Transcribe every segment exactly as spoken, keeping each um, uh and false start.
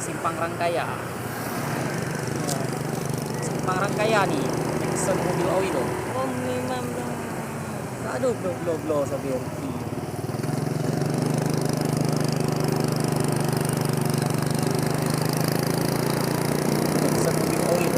Simpang Rangkaya. Ya. Simpang Rangkaya ni, Exxon Mobil Oil. Oh, memang dah. Tak ada blow-blow-blow sampai Exxon Mobil Oil.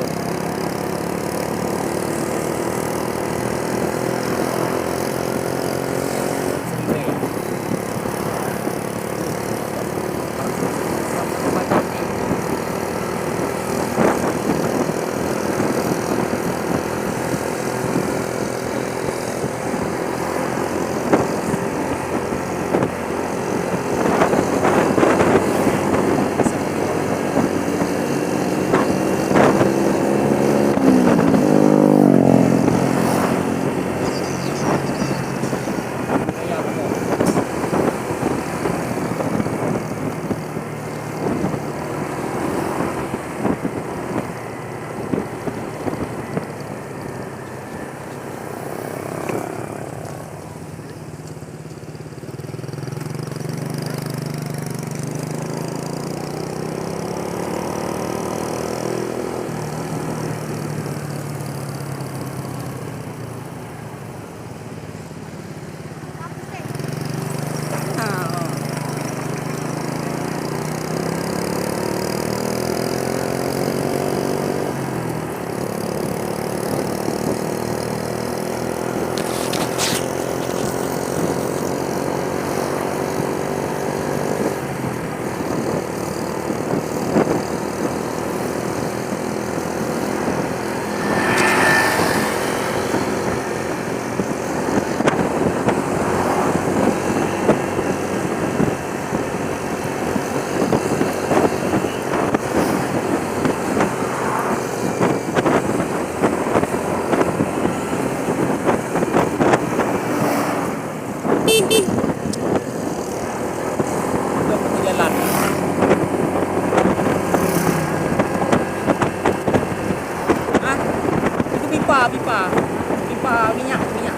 Jalan. Ah, itu pipa, pipa. Pipa minyak, minyak.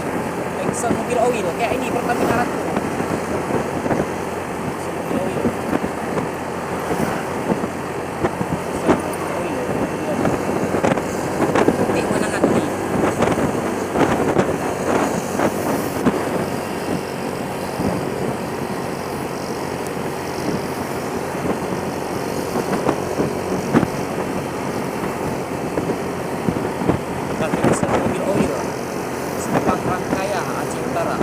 Exxon Mobil Oil. Kayak ini, Pertamina Ratu. Exxon Mobil Oil. Exxon Mobil Oil. Titik menengah tinggi. Simpang Rangkaya, Aceh Utara.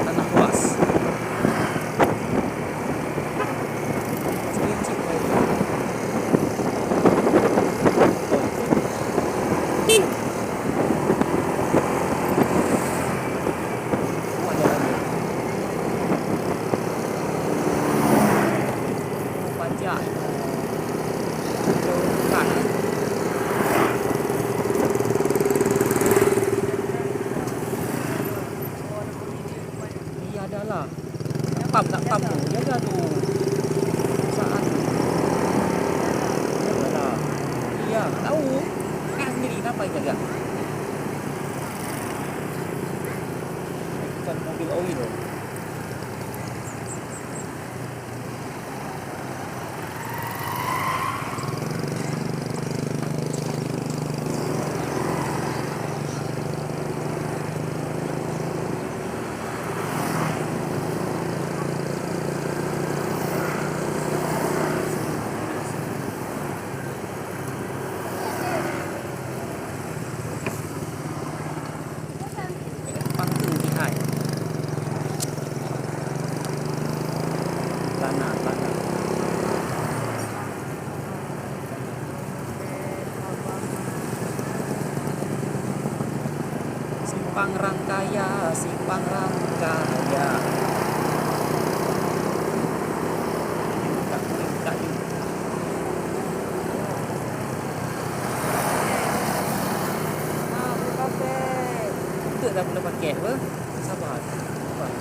Tanah Luas. Iya dah lah. Pam tak pam tu. Jaga tu. Perasaan tu. Jaga lah. Iya, tak tahu. Kan sendiri, kenapa yang jaga? Exxon Mobil Oil. Pangku pihai. Lana, lana. Simpang Rangkaya, Simpang Rangkaya. Buka, buka, buka. Betul dah pula pakai apa? Sabar. Sabar.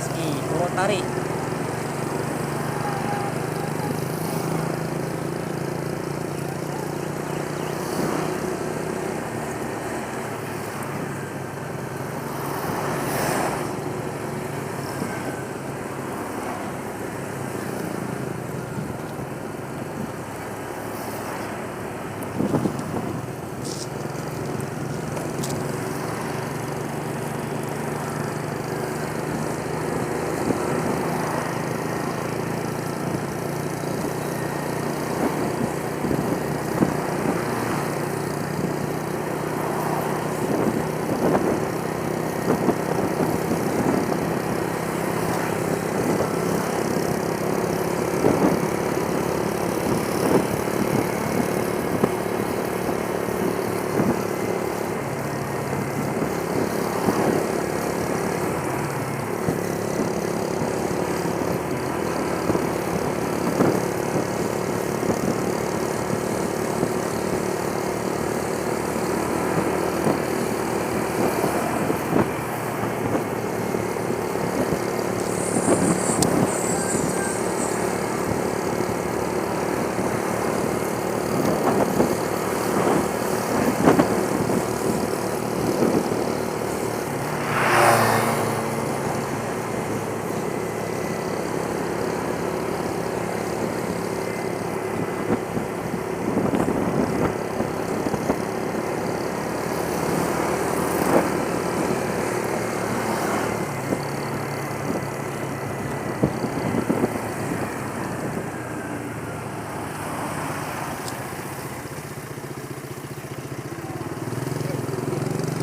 Ski, uroe tarék.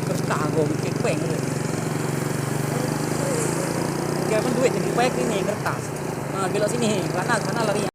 Kertas go, mikir peng tu. Dia pun duit jadi baik ini kertas. Ha, belok sini, sana, sana lari.